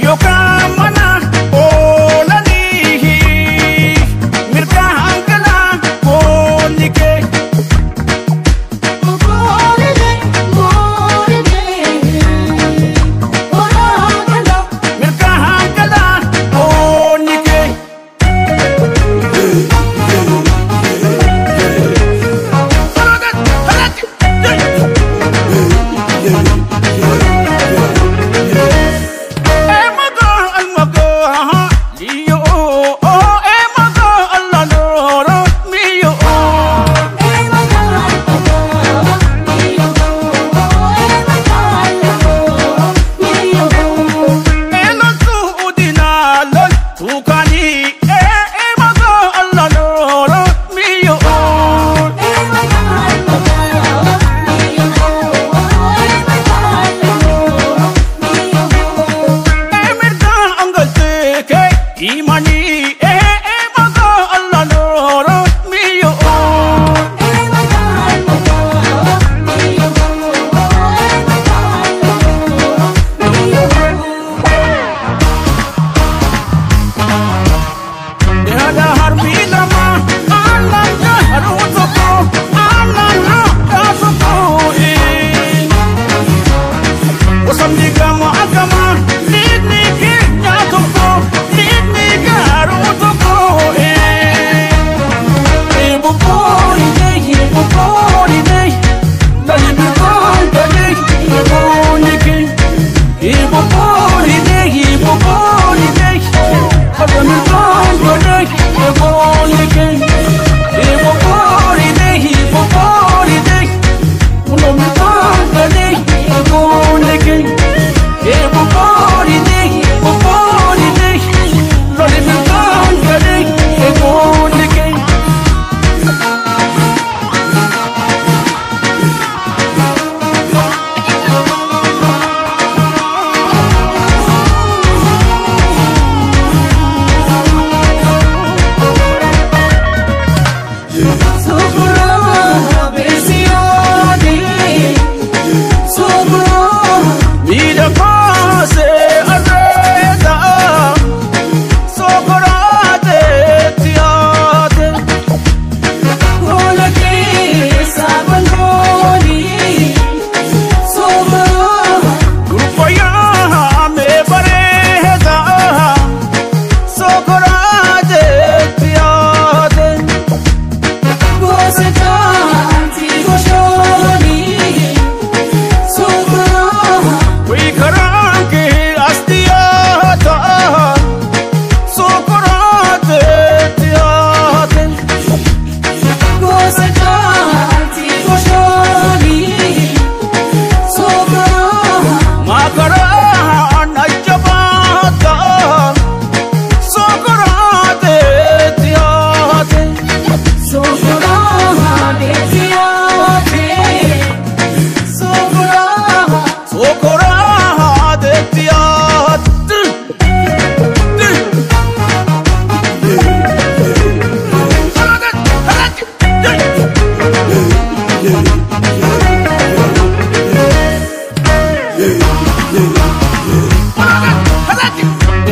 Yookaan mana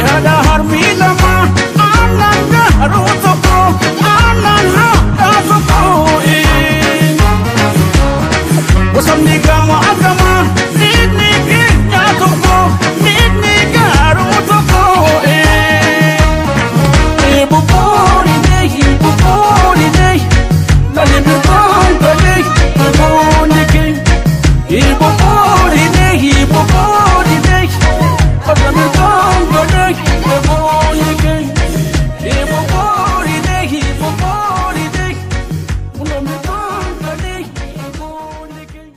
Hada harmi lama aannan garuu tokko aannan haadha tokko. Bosonni gama agama dhiigni keenya tokko dhiigni garuu tokko. Bubuuri bubuuri lali mirgaan galee bubuuni kee. Bubuuri bubuuri lali mirgaan galee bubuuni kee. Bubuuri bubuuri lali mirgaan galee bubuuni kee.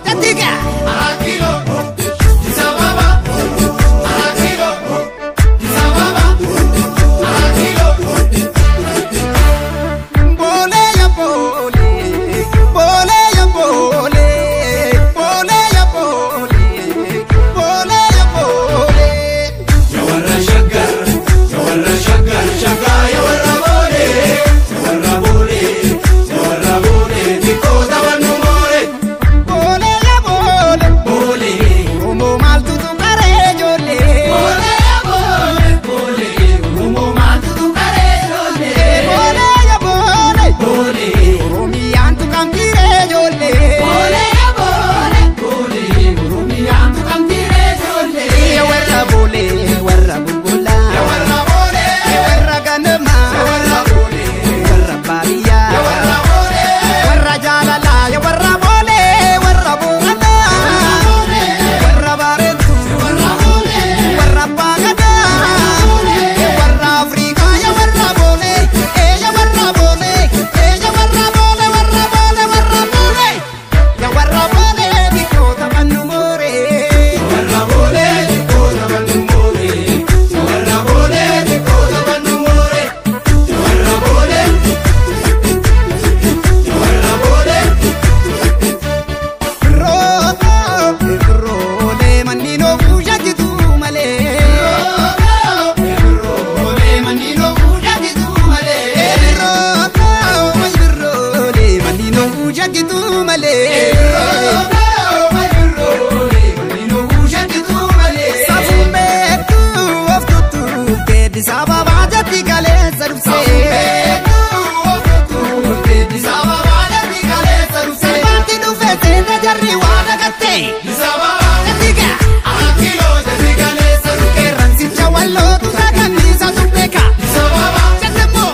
Tatiga Arakilo, Disababa, Arakilo, Disababa, Arakilo. Bole ya bole, bole ya bole, bole ya bole, bole ya bole. Ya warra shaggar, ya warra shaggar, shaggaa ya warra boole, ya warra boole, ya warra boole, xiqqoo taphannu moore. Bole ya bole, Boole, Oromoo maaltu tuqaree ijoollee? boole ya boole, boole, Oromoo maaltu tuqaree ijoollee? Bole ya bole, Boole. Oromiyaan tuqamtiiree ijoollee? Boole ya boole, boole, Oromiyaan tuqamtiiree ijoollee. Ya warra bole, warra bulbulaa. Ya warra boole, Ya warra ganamaa. ya warra boole, Warra baadiyyaa. ya warra boole, Warra jaalalaa. Ya warra bole, warra booranaa. Warra bareedduu. warra boole, Warra abbaa gadaa. Ya warra Afrikaa. Ya warra bole, ya warra bole, ya warra bole, warra bole, warra bole. Ya warra bole, xiqqoo taphannu mooree. warra boole, xiqqoo taphannu moore, ya warra boole, xiqqoo taphannu moore, ya warra boole, ya warra boole. Biroolee manni oofuu shakkitu malee. Biroolee manni oofuu shakkitu malee. Biroolee manni oofuu shakkitu malee. Biroolee manni oofuu shakkitu malee. Safuun beektuu of tuttuuftee Addis Ababaa jetti kaleessa dhufsee. Salphaatti dhufee seena jarri waa dagattee. Jattiga qeerransicha wallootu saganniisa turbeeka. Jattemmoo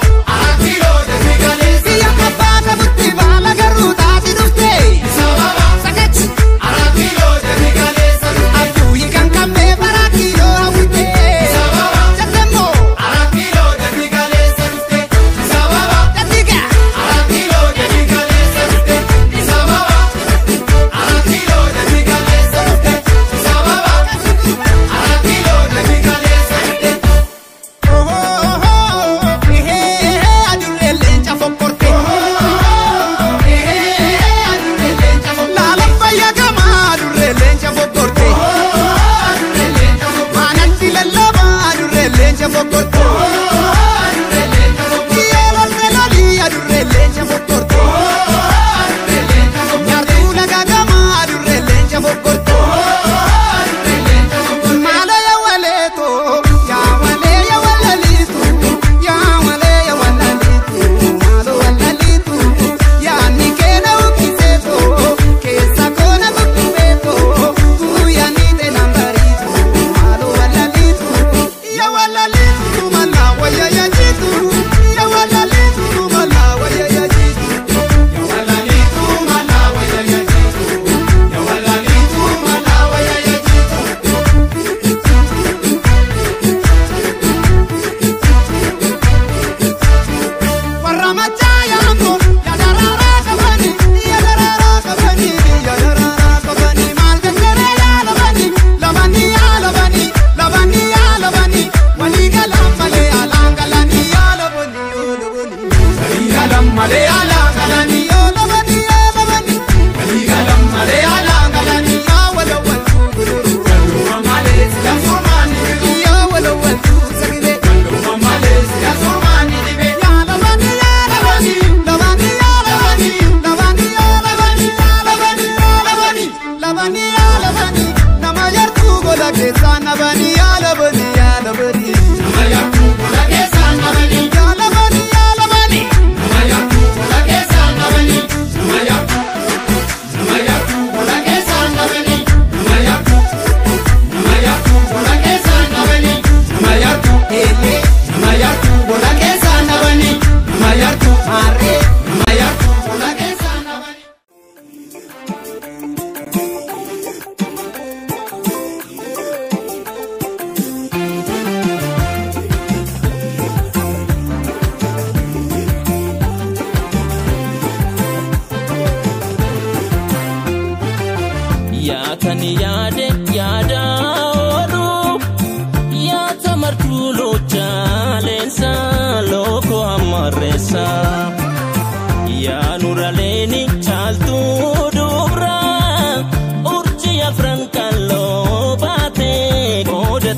biyya abbaa qabutti baala garuu taati dhuftee. Sagachi abjuuyi kan qabnee bara kiiloo hawwitee. Jattemmoo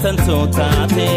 tantoo taate.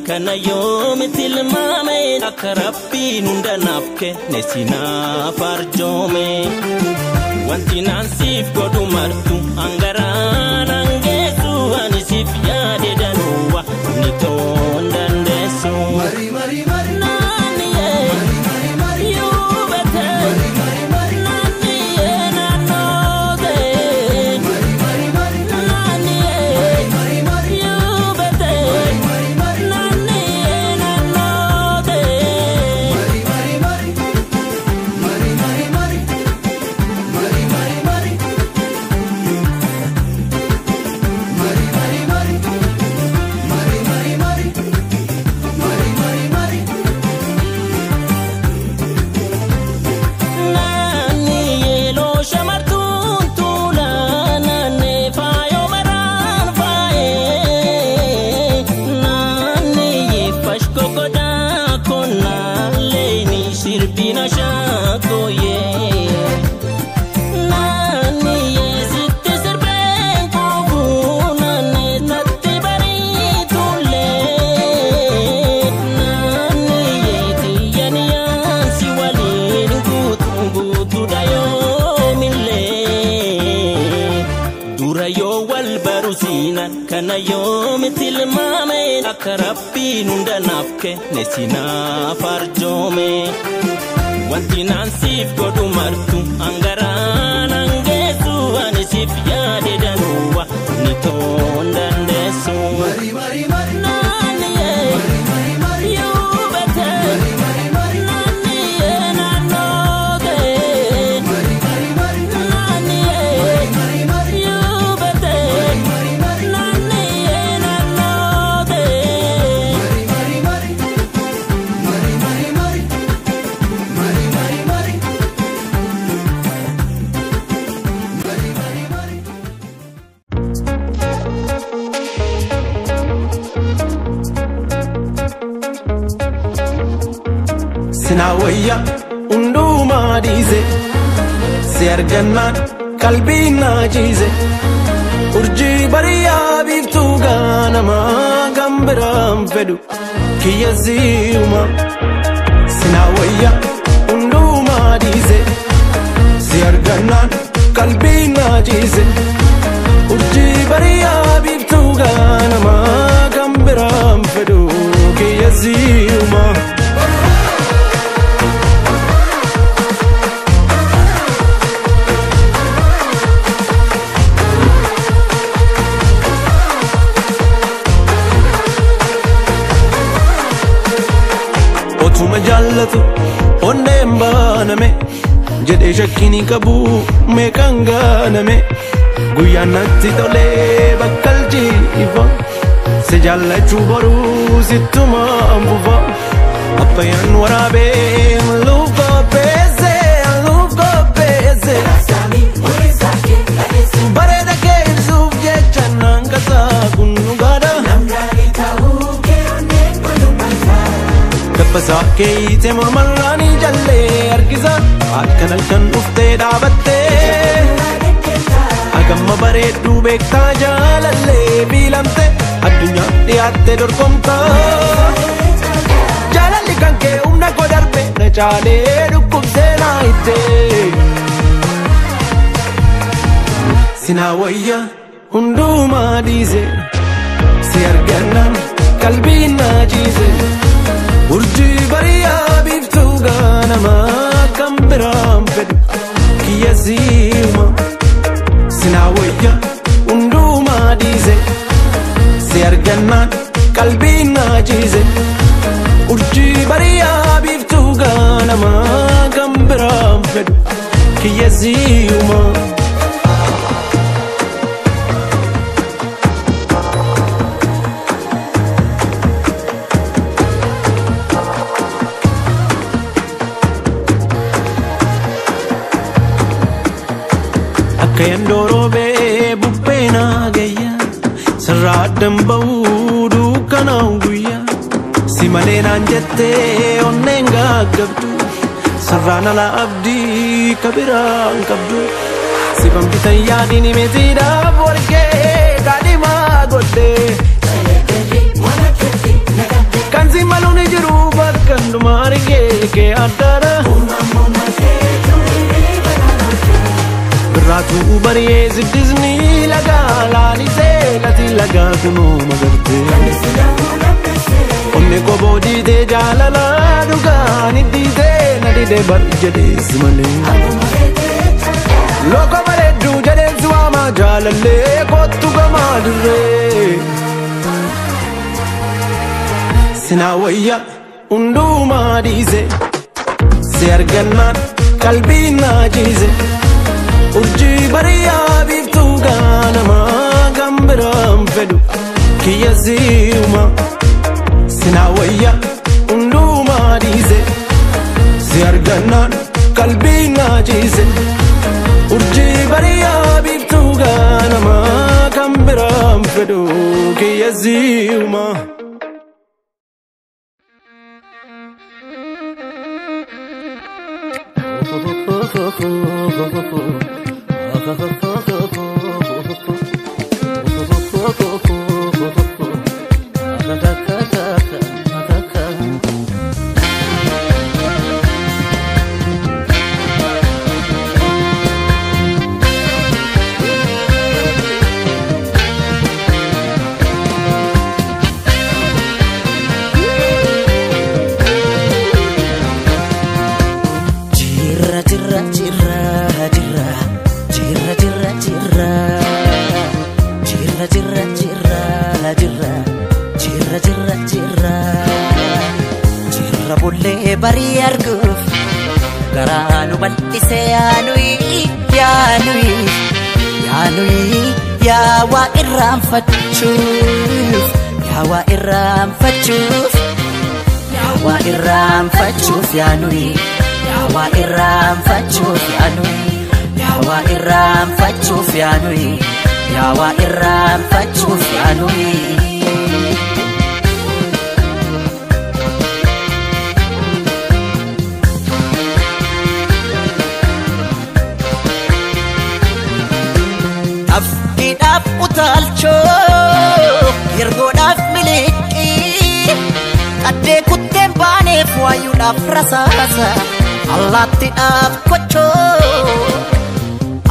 Kana yoomi tilmaame akka Rabbiin hunda naaf kenne sinaaf arjoome. Wanti naan siif godhu martu hangaraan hangeessu ani siif yaade danuuwa ni toon dandeessu. Kana yoomi tilmaame akka Rabbiin hunda naaf kenne sinaaf arjoome. Wanti naan siif godhu martu hangaraan hangeessu ani siif yaade danuuwa ni toon dandeessu. Sinawayya hundumaa dhiise si argannaan qalbiin na ciise urjii bariyaa biiftuu gaanamaa kan biraan fedhu kiyya si'uma. Sinawayya hundumaa dhiise si argannaan qalbiin na ciise urjii bariyaa biiftuu gaanamaa kan biraan fedhu kiyya si'uma. Otuma jaallatu onneen baaname jedhee shakkiin qabu meeqaan gaaname guyyaan natti tolee bakka aljiifa si jaallachuu boruu sittumaan fufa abbayyaan waraabee luuf qopheesse luuf qopheesse bareeda kee ibsuuf jecha naan kasaa kun dhugaadha. Dabbasaa keeyite mormarraanii jallee harkisa akkan halkan dhuftee dhaabattee hagamma bareedduu beektaa jaalallee fiilamte addunyaa dhiyaattee dorgomtaa jaalalli kan kee humna koo darbe na caalee dhukkubsee naa hittee sinaa wayya hundumaa dhiise si argannaan qalbiin na ciise. Urjii bariyaa biiftuu gaanamaa kan biraan fedhu kiyya si'uma. Sinaa wayya hundumaa dhiise si argannaan. argannaan qalbiin naa ciise. Urjii bariyaa biiftuu gaanamaa kan biraan fedhu kiyya si'uma. Akka yandooroo bee bubbee naa gayya sirraa addan ba'uu dukkanaa'u guyyaa. Si malee naan jettee onneen gaggabdu sirraan ala abdii ka biraan qabdu. Si bambitan yaadni meetiidhaaf warqee kaadhimaa godhee. Kan si maluun jiru bakka hundumaa argee kee addaadha. Birraatu bari'ee siddisni lagaa laalisee lati lagaa kunoo magartee. Onnee koboo diidee jaalala dhugaan iddiitee na didee bar jedhees malee. Looko bareedduu jedheen si waamaa jaalallee kottu gamaa dirree. Sinaa wayya hundumaa dhiise si argannaan qalbiin naa ciise. Urjii bariyaa biiftuu gaanamaa kan biraan fedhu kiyya si'uma. Sinaa wayya hundumaa dhiise si argannaan qalbiin naa ciise. Urjii bariyaa biiftuu gaanamaa kan biraan fedhu kiyya si'uma. Jirra jirra jirra jirra jirra jirra jirra jirra jirra jirra jirra jirra jirra jirra jirra bullee barii arguuf garaa nu bal'ise yaanuyi yaanuyi yaanuyi yaa waa irraanfachuuf yaa waa irraanfachuuf yaa waa irraanfachuuf yaanuyi. Yaa waa irraanfachuuf yaanuyi yaa waa irraanfachuuf yaanuyi yaa waa irraanfachuuf yaanuyi. Afkiidhaaf utaalchoo yergoodhaaf miliqii qaddee kutteen baaneef waayuudhaaf rasaasa. Allaattiidhaaf kochoo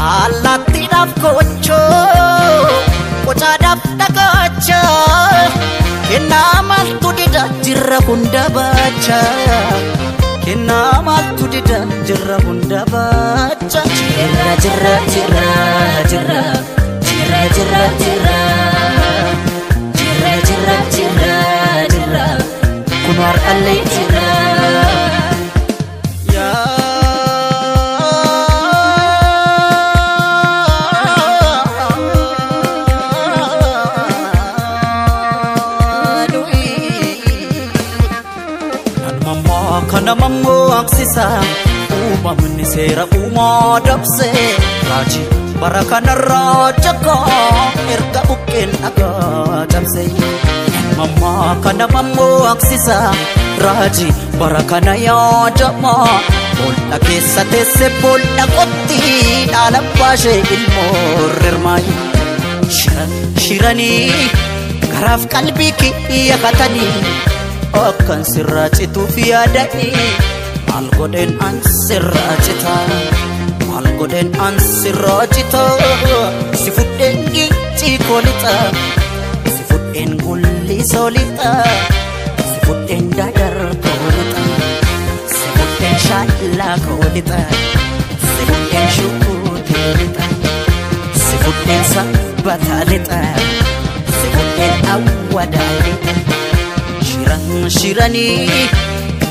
allaattiidhaaf kochoo qocaadhaaf dhagaacha kennaa maaltu dida jirra hunda baacha kennaa maaltu dida jirra hunda baacha. Jirra jirra jirra jirra jirra jirra jirra jirra jirra jirra jirra kun har'allee jirra. Uumamni seera uumaa dabse raajii bara kanarraa jakaa erga buqqeen dhagaa cabse. Mammaa kana mammoo aksisa raajii bara kana yaadama boolla keessa teesse boolla qotti dhaala baashee ilmoo rirmaayi. Shiranii garaaf qalbii kiyya katanii akkan sirraa cituuf yaadanii. Maal godheen an sirraa cita maal godheen an sirraa cita si fudheen gincii koo lixa si fudheen gullisoo lixa si fudheen dadar koo lixa si fudheen shaallaa koo lixa si fudheen shukuutee lixa si fudheen sabbataa lixa si fudheen. fudheen awwadaale. Shiran shiranii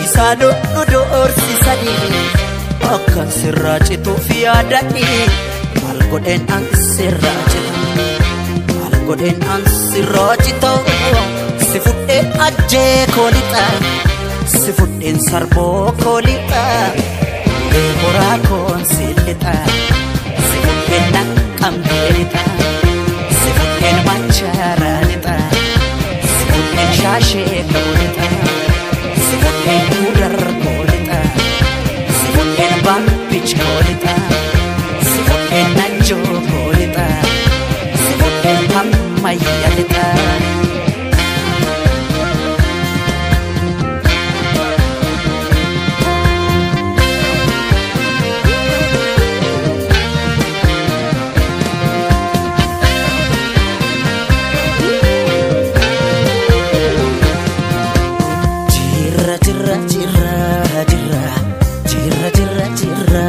isaan nu doorsisanii akkan sirraa cituuf yaadanii maal godheen an sirraa cita maal godheen an sirraa cita si fudheen ajjee koolixa si fudheen sarboo koolixa horaa koon si lixa si fudheen naqqamtee lixa si fudheen machaaraa lixa si fudheen shaashee koolixa si fudheen gudar koolixa si fudheen bambich koolixa si fudheen najjoo koolixa si fudheen ammayya lixa. Jirra jirra jirra jirra jirra jirra jirra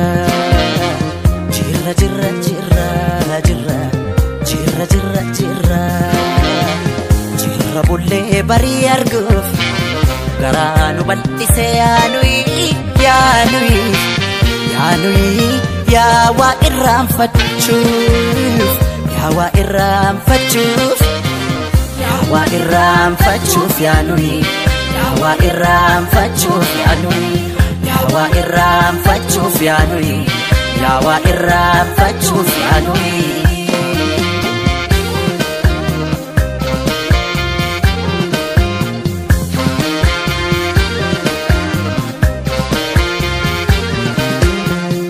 jirra jirra jirra jirra jirra jirra jirra jirra bullee barii arguuf garaa nu bal'ise yaanuyi yaanuyi yaanuyi yaa waa irraanfachuuf yaa waa irraanfachuuf yaa waa irraanfachuuf yaanuyi yaa waa irraanfachuuf yaanuyi yaa waa irraanfachuuf yaanuyi yaa waa irraanfachuuf yaanuyi.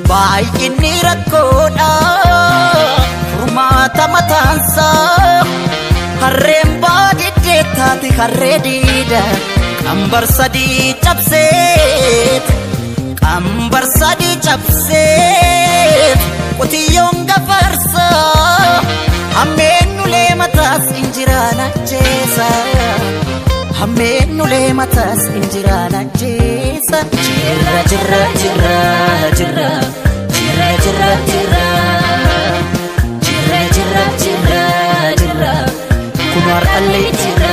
Baay'inni rakkoodha furmaata mataansaa harreen baadiddee taate harree diida qambar sadii cabseet qambar sadii cabseet qotiyyoon gafarsaa hammeen ulee mataas injiraan ajjeesa hammeen ulee mataas injiraan ajjeesa jirra jirra jirra jirra jirra jirra jirra jirra jirra jirra jirra kun har'allee jira.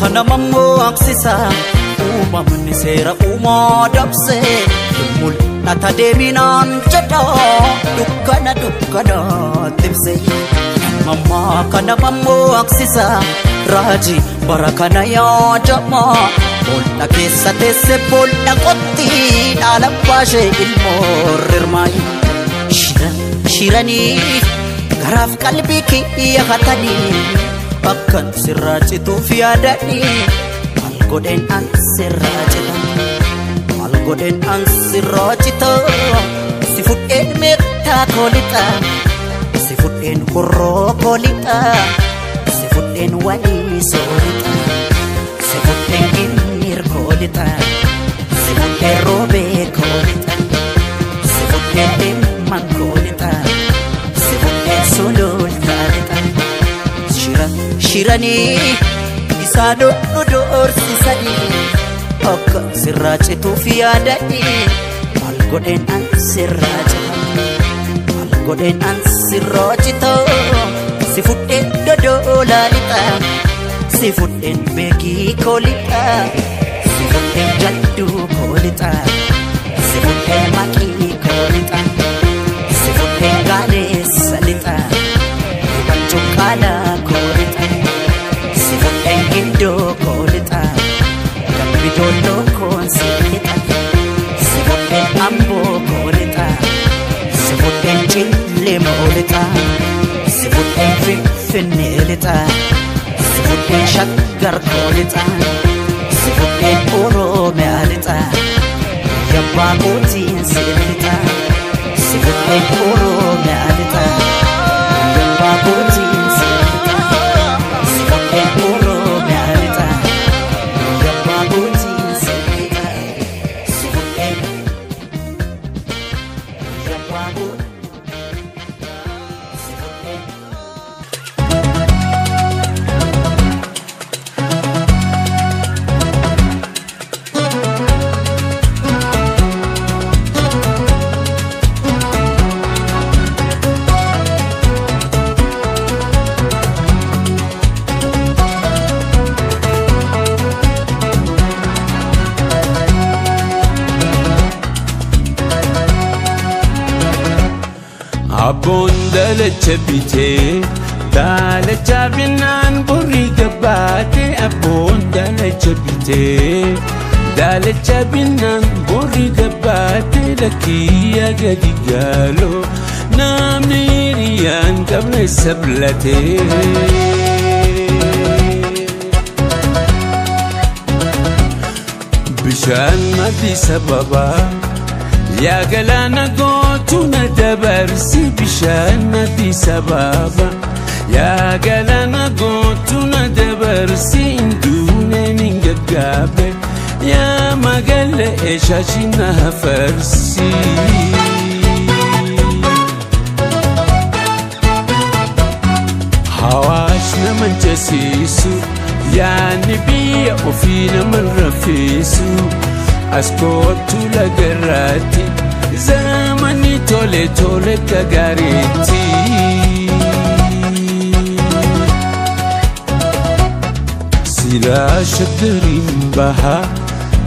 Kana mammaksisa uumamni seera uumaa dabse mul'ata deeminaan jedha dukkana dukkana tibse. Mammaa kana mammaksisa raajii bara kana yaadama bool'a keessa teesse bool'a qotti dhaala baashee ilmoo rirmaayi. Shiran shiranii garaaf qalbii kiyya hatanii akkan sirraa cituuf yaadanii maal godheen an sirraa cita maal godheen an sirraa cita si fudheen meettaa koolixa si fudheen horroo koolixa si fudheen walii soolixa si fudheen ginniir koolixa si fudheen roobee koolixa si fudheen dhimman koolixa si fudheen sulultaa lixa. Shiran shiranii isaan nu doorsisanii akka sirraa cituuf yaadanii maal godheen an sirraa cita maal godheen an sirraa cita si fudheen dodolaa lixa si fudheen beekii koo lixa si fudheen jadduu koo lixa si fudheen maqii koo lixa si fudheen gaaleessa lixa. Cuqqaala koolixa si fudheen gindoo koolixa dambi doolloo koonsi lixa si fudheen amboo koolixa si fudheen cillemoo lixa si fudheen finfinnee lixa si fudheen shaggar koolixa si fudheen oromiyaa lixa yabbaa kootiin si lixa si fudheen oromiyaa lixa. Yabbaa kootiin si lixa si fudheen oromiyaa lixa yabbaa kootiin si lixa si fudheen yabbaa kootiin si fudheen. daalacha bitee daalacha binnaan borii gabbaate abboon daalacha bitee daalacha binnaan borii gabbaate lakkiyya gadi gaaloo namni hiriyaan qabne sablatee. Bishaan maddi sababaa yaa galaana gootu na dabarsi bishaan maddi sababa yaa galaana gootu na dabarsi hinduuneen hin gaggaabe yaa magaala eeshaashi na hafarsi. Hawaash nama jasiisu yaanni biyya ofii nama raffisu as kootu lagarraatti zamani tole tole kagaariitti. Silaa shaggariin bahaa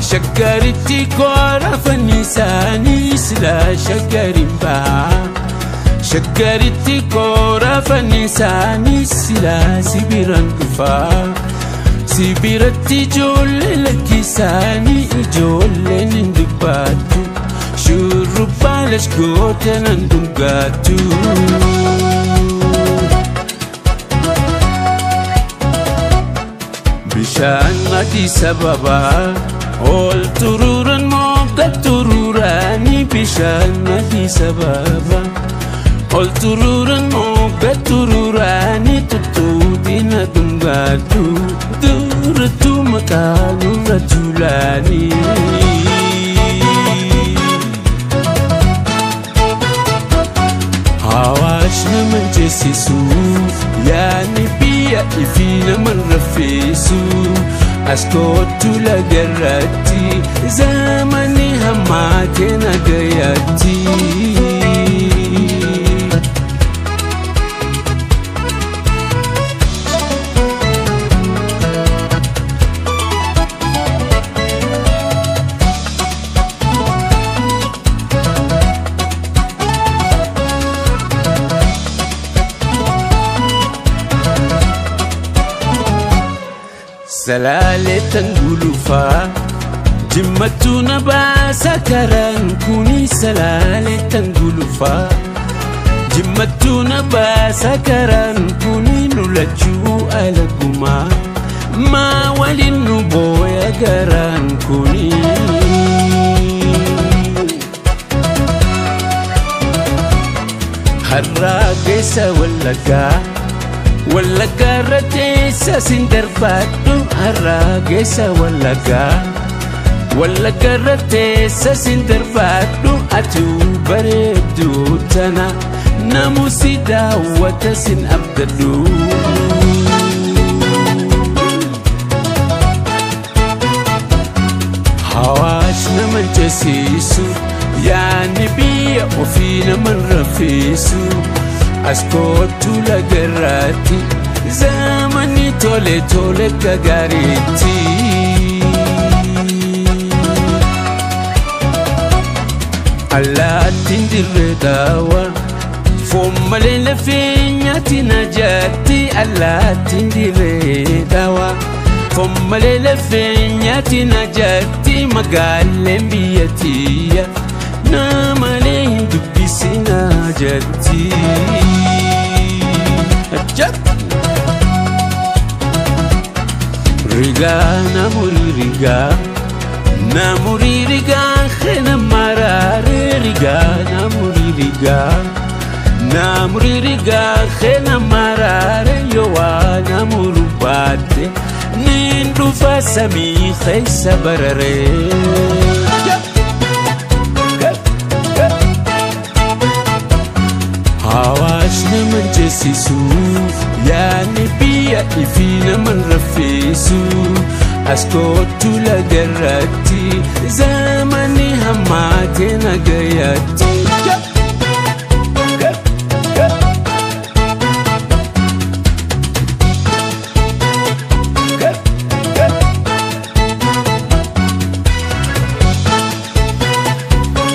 shaggaritti koora fannisaanii silaa shaggariin bahaa. Shaggaritti koora fannisaanii silaa sibiran dhufaa. Sibiratti ijoollee lakkisaanii ijoolleen hin dubbattu. Shurrubbaa lashgoota nan dhungaattu. Bishaan adii sababaa ol turuuran mogga turuuraanii bishaan adii sababaa. Ol turuuran mogga turuuraanii tuttuutina dhungaadhu durattu maqaa nurra tuulaanii. Hawaash nama jessisu yaanni biyya ifii nama raffisu as kootu lagarratti zamani hammaatee nagayaatti. Salaaletan gulufaa jimmattuu na baasa karaan kuni salaaletan gulufaa jimmattuu na baasa karaan kuni nu lachuu alagumaa maa waliin nu booya garaan kuni. Har'aa keessa Wallaggaa. Wallaggaa irra teessa sin darbaadhu har'aa geessa Wallaggaa. Wallaggaa irra teessa sin darbaadhu atuu bareedduu tana namu si daawwata sin abdadhu. Hawaash nama jessiisu yaanni biyya ofii nama raffisu. As kootu lagarratti zamani tole tole kagaariitti. Allaattiin dirree daawwa foon malee lafee nyaati na jaatti allaattiin dirree daawwa foon malee lafee nyaati na jaatti magaaleen biyya tiyya na malee hin dubbisina jatti. Rigaa namoori rigaa namoori rigaa kana maraare rigaa namoori rigaa namoori rigaa kana maraare yoo waa namoru baate niin dhufa samii keessa bararee. Hawaash nama jessisu yaanni biyya ifii nama raffisu as kootu lagarratti zamani hammaatee nagayaatti.